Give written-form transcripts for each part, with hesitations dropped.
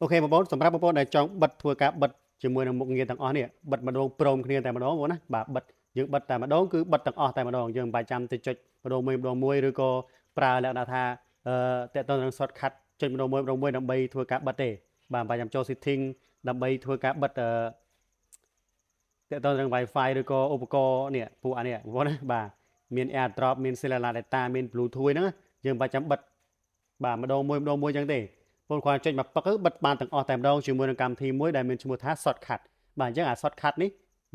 OK បងប្អូនសម្រាប់បងប្អូនដែលចង់បិទធ្វើការបិទជាមួយនឹងមុខងារទាំងអស់នេះបិទម្ដងព្រមគ្នាតែម្ដងបងប្អូនណាបាទបិទយើងបិទតែម្ដងគឺបិទទាំងអស់តែម្ដងយើងមិនបាច់ចាំទៅចុចម្ដងមួយម្ដងមួយឬក៏ប្រើលក្ខណៈថាអឺតកតងនឹង shortcut ចុចម្ដងមួយម្ដងមួយដើម្បីធ្វើការបិទទេបាទមិនបាច់ចាំចូល setting ដើម្បីធ្វើការបិទអឺតកតងនឹង Wi-Fi ឬក៏ឧបករណ៍នេះពួកអានេះបងប្អូនណាបាទមាន AirDrop មាន cellular data មាន Bluetooth ហ្នឹងយើងមិនបាច់ចាំបិទបាទម្ដងមួយម្ដងមួយអញ្ចឹងទេបងគ្រាន់ចុចមកពឹកបិទបានទាំងអស់តែម្ដងជាមួយនឹងកម្មវិធីមួយដែលមានឈ្មោះថា shortcut បាទអញ្ចឹងអា shortcut នេះ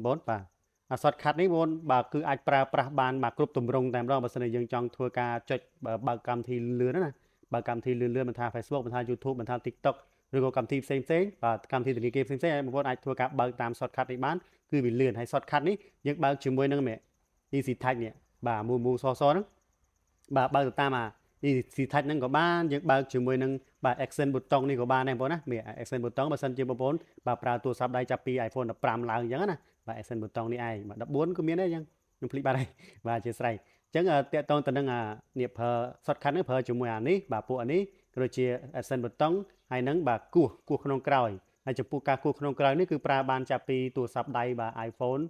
បងបាទអា shortcut នេះបងបាទគឺអាចប្រើប្រាស់បានបាទគ្រប់ទម្រង់តែម្ដងបើសិនជាយើងចង់ធ្វើការចុចបើកកម្មវិធីលឿនណាបើកកម្មវិធីលឿនលឿនមិនថា Facebook មិនថា YouTube មិនថា TikTok ឬក៏កម្មវិធីផ្សេងផ្សេងបាទកម្មវិធីធនាគារផ្សេងផ្សេងបងប្អូនអាចធ្វើការបើកតាម shortcut នេះបានគឺវាលឿនហើយ shortcut នេះយើងបើកជាមួយនឹង Easy Touch នេះបាទមូមូសសហ្នឹងបាទបើកទៅតាមអា Easy Touch ហ្នឹងក៏បានយើងបើកជាមួយនឹងបាទ Action button នេះក៏បានដែរបងប្អូនណាមាន Action button បើសិនជាបងប្អូនបាទប្រើទូរស័ព្ទដៃចាប់ពី iPhone 15ឡើងអញ្ចឹងណាបាទ Action button នេះឯងបាទ14ក៏មានដែរអញ្ចឹងខ្ញុំភ្លេចបាត់ហើយបាទអធិស្ឋានអញ្ចឹងតាក់ទងទៅនឹងអានេះប្រើ shortcut ហ្នឹងប្រើជាមួយអានេះបាទពួកអានេះក៏ដូចជា Action button ហើយនឹងបាទគោះគោះក្នុងក្រោយហើយចំពោះការគោះក្នុងក្រោយនេះគឺប្រើបានចាប់ពីទូរស័ព្ទដៃបាទ iPhone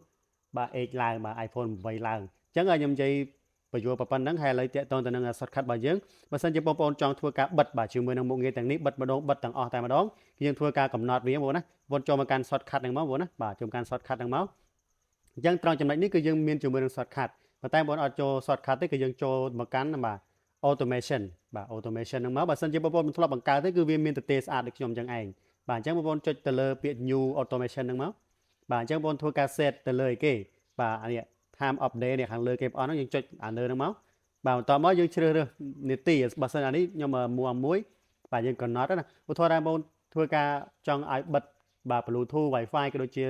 បាទ 8ឡើងបាទ iPhone 8ឡើងអញ្ចឹងខ្ញុំនិយាយបញ្យល់ប៉ុណ្ណឹងហើយឥឡូវតាក់ទងទៅនឹង shortcut របស់យើងបើសិនជាបងប្អូនចង់ធ្វើការបិទបាទជាមួយនឹងមុខងារទាំងនេះបិទម្ដងបិទទាំងអស់តែម្ដងគឺយើងធ្វើការកំណត់វាបងប្អូនណាបងចូលមកកាន់ shortcut ហ្នឹងមកបងប្អូនណាបាទចូលកាន់ shortcut ហ្នឹងមកអញ្ចឹងត្រង់ចំណុចនេះគឺយើងមានជាមួយនឹង shortcut ប៉ុន្តែបងប្អូនអត់ចូល shortcut ទេគឺយើងចូលមកកាន់បាទ automation បាទ automation ហ្នឹងមកបើសិនជាបងប្អូនមិនធ្លាប់បង្កើតទេគឺវាមានទទេស្អាតដូចខ្ញុំអញ្ចឹងឯងបាទអញ្ចឹងបងប្អូនចុចទៅលើពាក្យ new automation ហ្នឹងមកបាទអញ្ចឹងបងប្អូនធ្វើការ set ទៅលើអីគេបាទអានេះ time of day នេះខាងលើគេបងហ្នឹងយើងចុចអាលើហ្នឹងមកបាទបន្ទាប់មកយើងជ្រើសរើសនាទីបើសិនអានេះខ្ញុំមួមួយបាទយើងកំណត់ណាឧទាហរណ៍ថាបងធ្វើការចង់ឲ្យបិទបាទ Bluetooth Wi-Fi ក៏ដូចជា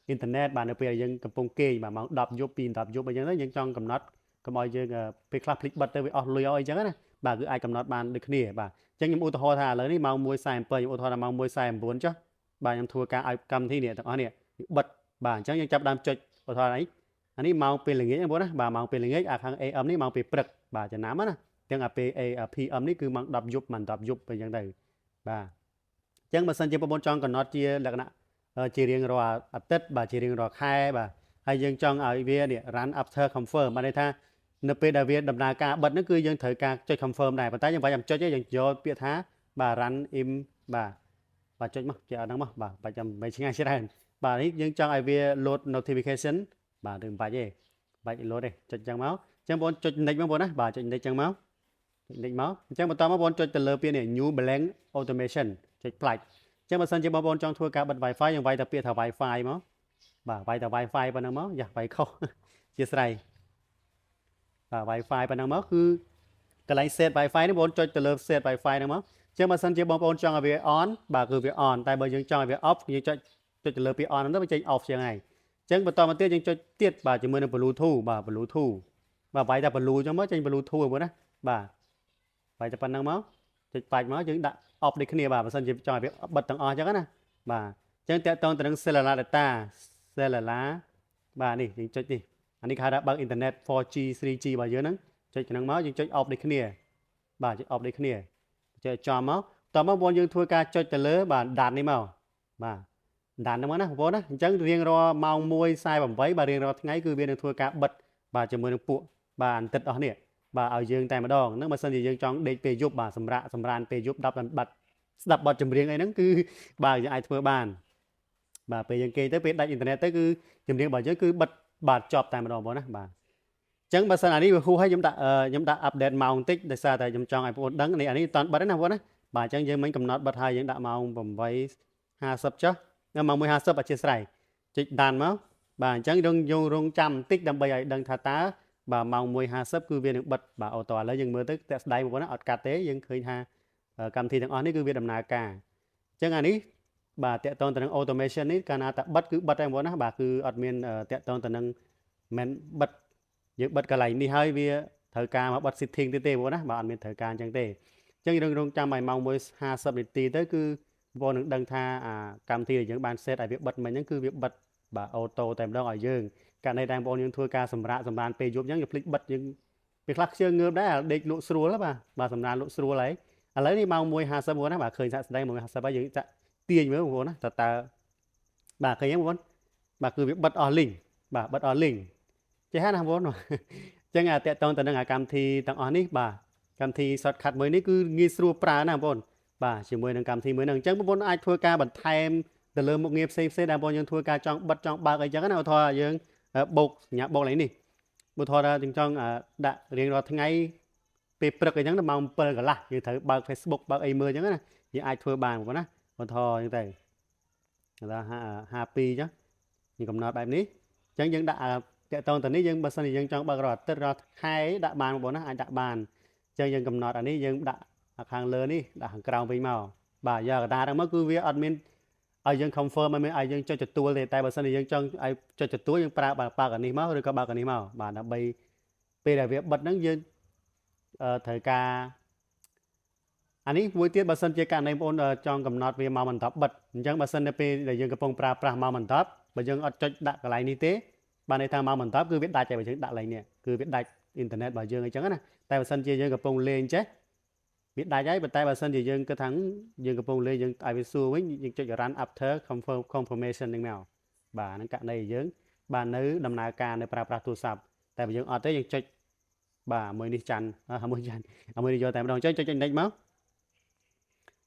អ៊ីនធឺណិតបាទនៅពេលយើងកំពុងគេងបាទម៉ោង10យប់ពី10យប់អីចឹងទៅយើងចង់កំណត់កុំឲ្យយើងពេលខ្លះភ្លេចបិទទៅវាអស់លុយអស់អីចឹងណាបាទគឺអាចកំណត់បានដូចគ្នាបាទអញ្ចឹងខ្ញុំឧទាហរណ៍ថាឥឡូវនេះម៉ោង1:47ខ្ញុំឧទាហរណ៍ថាម៉ោង1:49ចុះបាទខ្ញុំធ្វើការឲ្យកម្មវិធីនេះទាំងអស់នេះបិទបាទអញ្ចឹងយើងចាប់ដើមចុចឧទាហរណ៍នេះអានេះម៉ោងពេលល្ងាចបងប្អូនណាបាទម៉ោងពេលល្ងាចអាខាង AM នេះម៉ោងពេលព្រឹកបាទចំណាំណាទាំងអាពេល PM នេះគឺម៉ោង10យប់ម៉ោង10យប់អញ្ចឹងទៅបាទអញ្ចឹងបើសិនជាបងប្អូនចង់កំណត់ជាលក្ខណៈជារៀងរាល់អាទិត្យបាទជារៀងរាល់ខែបាទហើយយើងចង់ឲ្យវានេះ run after confirm បានន័យថានៅពេលដែលវាដំណើរការបិទហ្នឹងគឺយើងត្រូវការចុច confirm ដែរប៉ុន្តែយើងបាច់ចាំចុចទេយើងយកពាក្យថាបាទ run im បាទបាទចុចមកជាអត់ហ្នឹងមកបាទបាច់ចាំមិនឆ្ងាយច្រើនបាទនេះយើងចង់ឲ្យវា load notification បាទឬមិនបាច់ទេបាច់ load ទេចុចចឹងមកអញ្ចឹងបងចុច next មកបងណាបាទចុច next ចឹងមកចុច next មកអញ្ចឹងបន្តមកបងចុចទៅលើពាក្យនេះ new blank automation ចុចផ្លាច់អញ្ចឹងបើសិនជាបងប្អូនចង់ធ្វើការបិទ Wi-Fi យើងវាយតែពាក្យថា Wi-Fi មកបាទវាយតែ Wi-Fi ប៉ុណ្ណឹងមកយ៉ាវាយខុសជាស្រ័យបាទ Wi-Fi ប៉ុណ្ណឹងមកគឺកន្លែង set Wi-Fi នេះបងប្អូនចុចទៅលើ set Wi-Fi ហ្នឹងមកអញ្ចឹងបើសិនជាបងប្អូនចង់ឲ្យវា on បាទគឺវា on តែបើយើងចង់ឲ្យវា off យើងចុចចុចទៅលើពាក្យ on ហ្នឹងទៅវាចេញ off ជាងហើយអញ្ចឹងបន្តមកទៀតយើងចុចទៀតបាទជាមួយនឹង Bluetooth បាទ Bluetooth បាទវាយតែ Blue អញ្ចឹងមកចេញ Bluetooth ហ្នឹងណាបាទវាយតែប៉ុណ្្នឹងមកចុចបាច់មកយើងដាក់ off ដូចគ្នាបាទបើសិនជាចង់ឲ្យវាបិទទាំងអស់អញ្ចឹងណាបាទអញ្ចឹងតាក់ទងទៅនឹង cellular data cellular បាទនេះយើងចុចនេះអានេះគេហៅថាបើកអ៊ីនធឺណិត 4G 3G របស់យើងហ្នឹងចុចហ្នឹងមកយើងចុច off ដូចគ្នាបាទចុច off ដូចគ្នាចុចចំមកតមកបងយើងធ្វើការចុចទៅលើបាទ done នេះមកបាទ done ហ្នឹងមកណាបងប្អូនណាអញ្ចឹងរៀងរាល់ម៉ោង1:48បាទរៀងរាល់ថ្ងៃគឺវានឹងធ្វើការបិទបាទជាមួយនឹងពួកបាទអន្តិតអស់នេះបាទឲ្យយើងតែម្ដងហ្នឹងបើសិនជាយើងចង់ដេកពេលយប់បាទសម្រាប់សម្រានពេលយប់10បាត់ស្ដាប់បទចម្រៀងអីហ្នឹងគឺបាទយើងអាចធ្វើបានបាទពេលយើងគេងទៅពេលដាច់អ៊ីនធឺណិតទៅគឺចម្រៀងរបស់យើងគឺបិទបាទចប់តែម្ដងបងណាបាទអញ្ចឹងបើសិនអានេះវាហួសហើយខ្ញុំដាក់ខ្ញុំដាក់ update ម៉ោងបន្តិចដោយសារតែខ្ញុំចង់ឲ្យបងប្អូនដឹងនេះអានេះអត់បិទទេណាបងប្អូនណាបាទអញ្ចឹងយើងមិនកំណត់បិទហើយយើងដាក់ម៉ោង8:50ចុះម៉ោង1:50អធិស្ឋានចុច done មកបាទអញ្ចឹងយើងយើងរងចាំបន្តិចដើម្បីឲ្យដឹងថាតើបាទម៉ោង1:50គឺវានឹងបិទបាទ auto ឥឡូវយើងមើលទៅតាក់ស្ដែងបងប្អូនណាអត់កាត់ទេយើងឃើញថាកម្មវិធីទាំងអស់នេះគឺវាដំណើរការអញ្ចឹងអានេះបាទតាក់ទងទៅនឹង automation នេះកាលណាតែបិទគឺបិទតែបងប្អូនណាបាទគឺអត់មានតាក់ទងទៅនឹងមិនបិទយើងបិទកន្លែងនេះហើយវាត្រូវការមកបិទ setting ទៀតទេបងប្អូនណាបាទអត់មានត្រូវការអញ្ចឹងទេអញ្ចឹងយើងរងចាំឲ្យម៉ោង1:50នាទីទៅគឺបងប្អូននឹងដឹងថាអាកម្មវិធីដែលយើងបាន set ឲ្យវាបិទមិញហ្នឹងគឺវាបិទបាទ auto តែម្ដងឲ្យយើងករណីដែលបងប្អូនយើងធ្វើការសម្រាកសម្រានពេលយប់អញ្ចឹងយើងភ្លេចបិទយើងពេលខ្លះខ្ជិលងើបដែរដេកលក់ស្រួលបាទបាទសម្រានលក់ស្រួលហើយឥឡូវនេះម៉ោង1:50ណាបាទឃើញសាក់ស្ដែងម៉ោង1:50ហើយយើងចាក់ ទាញមើលបងប្អូនណាតើតើបាទឃើញទេបងប្អូនបាទគឺវាបិទអស់លីងបាទបិទអស់លីងចេះណាបងប្អូនអញ្ចឹងអាតាក់តងទៅនឹងអាកម្មវិធីទាំងអស់នេះបាទកម្មវិធី shortcut មួយនេះគឺងាយស្រួលប្រើណាស់បងប្អូនបាទជាមួយនឹងកម្មវិធីមួយហ្នឹងអញ្ចឹងបងប្អូនអាចធ្វើការបន្ថែមទៅលើមុខងារផ្សេងផ្សេងដែលបងប្អូនយើងធ្វើការចង់បិទចង់បើកអីចឹងណាឧទាហរណ៍យើងបូកសញ្ញាបូកឡើងនេះឧទាហរណ៍ថាយើងចង់ដាក់រៀងរាល់ថ្ងៃពេលព្រឹកអីចឹងដល់ម៉ោង7កន្លះយើងត្រូវបើក Facebook បើកអីមើលអញ្ចឹងណាយើងអាចធ្វើបានបងប្អូនណាឧទាហរណ៍អញ្ចឹងទៅដល់52អញ្ចឹងយើងកំណត់បែបនេះអញ្ចឹងយើងដាក់តាក់តងទៅនេះយើងបើសិនជាយើងចង់បើករាល់អាទិត្យរាល់ខែដាក់បានបងប្អូនណាអាចដាក់បានអញ្ចឹងយើងកំណត់អានេះយើងដាក់ខាងលើនេះដាក់ខាងក្រោមវិញមកបាទយកកតាហ្នឹងមកគឺវាអត់មានឲ្យយើង confirm ឲ្យមានឲ្យយើងចុចទទួលទេតែបើសិនជាយើងចង់ឲ្យចុចទទួលយើងប្រើបើកអានេះមកឬក៏បើកអានេះមកបាទដើម្បីពេលដែលវាបិទហ្នឹងយើងត្រូវការអានេះមួយទៀតបើសិនជាករណីបងប្អូនចង់កំណត់វាមកបន្តបិទអញ្ចឹងបើសិននៅពេលដែលយើងកំពុងប្រើប្រាស់មកបន្តបើយើងអត់ចុចដាក់កន្លែងនេះទេបានន័យថាមកបន្តគឺវាដាច់ហើយបើយើងដាក់កន្លែងនេះគឺវាដាច់អ៊ីនធឺណិតរបស់យើងអញ្ចឹងណាតែបើសិនជាយើងកំពុងលេងចេះវាដាច់ហើយប៉ុន្តែបើសិនជាយើងគិតថាយើងកំពុងលេងយើងឲ្យវាសួរវិញយើងចុច run after confirmation ហ្នឹងមកបាទហ្នឹងករណីយើងបាទនៅដំណើរការនៅប្រើប្រាស់ទូរស័ព្ទតែបើយើងអត់ទេយើងចុចបាទមួយនេះច័ន្ទមួយច័ន្ទមួយនេះយកតែម្ដងចុចចុចចុចមក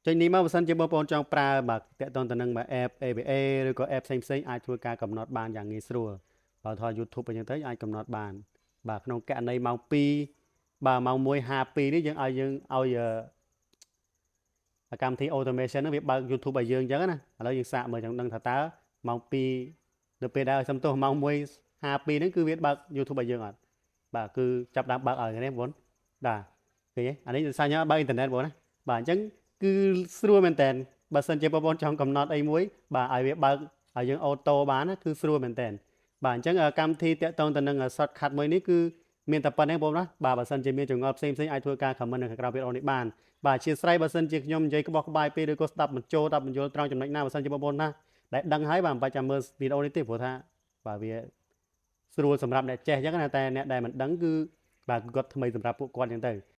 ចុចនេះមកបើសិនជាបងប្អូនចង់ប្រើបាទតាក់ទងទៅនឹងបាទ app ABA ឬក៏ app ផ្សេងផ្សេងអាចធ្វើការកំណត់បានយ៉ាងងាយស្រួលបើថត YouTube អញ្ចឹងទៅអាចកំណត់បានបាទក្នុងករណីម៉ោង2បាទម៉ោង1:52នេះយើងឲ្យយើងឲ្យកម្មវិធី automation ហ្នឹងវាបើក YouTube ឲ្យយើងអញ្ចឹងណាឥឡូវយើងសាកមើលចង់ដឹងថាតើម៉ោង2នៅពេលដែលសំទោសម៉ោង1:52ហ្នឹងគឺវាបើក YouTube ឲ្យយើងអត់បាទគឺចាប់ដើមបើកឲ្យនេះបងប្អូនបាទឃើញទេអានេះសញ្ញាបើកអ៊ីនធឺណិតបងណាបាទអញ្ចឹងគឺស្រួលមែនតើបើសិនជាបងប្អូនចង់កំណត់អីមួយបាទឲ្យវាបើកឲ្យយើង auto បានណាគឺស្រួលមែនតើបាទអញ្ចឹងកម្មវិធីតាក់ទងទៅនឹង shortcut មួយនេះគឺមានតែប៉ុណ្្នេះបងប្អូនណាបាទបើសិនជាមានចម្ងល់ផ្សេងផ្សេងអាចធ្វើការ comment នៅខាងក្រោមវីដេអូនេះបានបាទអធិស្ឋានបើសិនជាខ្ញុំនិយាយក្បោះក្បាយពេកឬក៏ស្ដាប់បញ្ចូលស្ដាប់បញ្យល់ត្រង់ចំណុចណាបើសិនជាបងប្អូនណាដែលដឹងហើយបាទមិនបាច់ចាំមើលវីដេអូនេះទេព្រោះថាបាទវាស្រួលសម្រាប់អ្នកចេះអញ្ចឹងណាតែអ្នកដែលមិនដឹងគឺបាទគាត់ថ្មីសម្រាប់ពួកគាត់អញ្ចឹងទៅ។